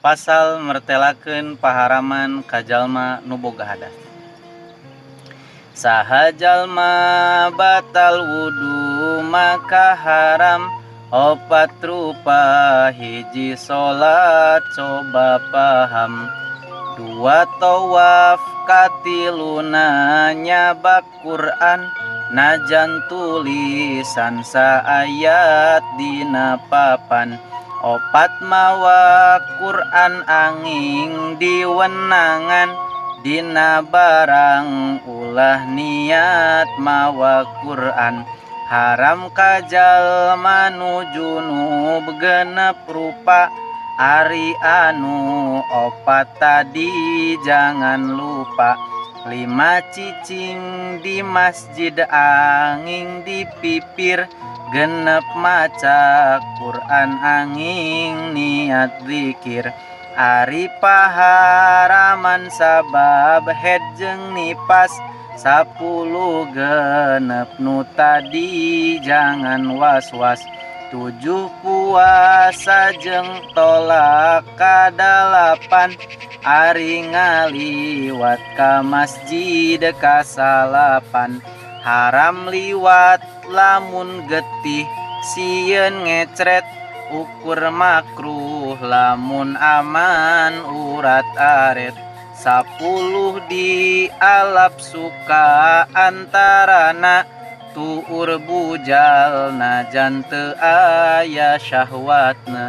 Pasal mertelakeun paharaman ka jalma nu boga hadas. Saha jalma batal wudu maka haram opat rupa, hiji salat coba paham, dua tawaf katiluna nyabak Quran, najan tulisan saayat dina papan, opat mawa Quran angin diwenangan dina barang ulah niat mawa Quran, haram ka jalma nu junub genep rupa, ari anu opat tadi jangan lupa, lima cicing di masjid angin di pipir, genep maca Quran angin niat zikir, ari paharaman sabab head jeung nipas, 10 genep nu tadi jangan was-was, 7 puasa jeung tolak kadalapan, ari ngaliwat ka masjid kasalapan, haram liwat lamun getih sieun ngecret, ukur makruh lamun aman urat aret, 10 dialap suka antarana, tuur bujal najan teu aya syahwatna.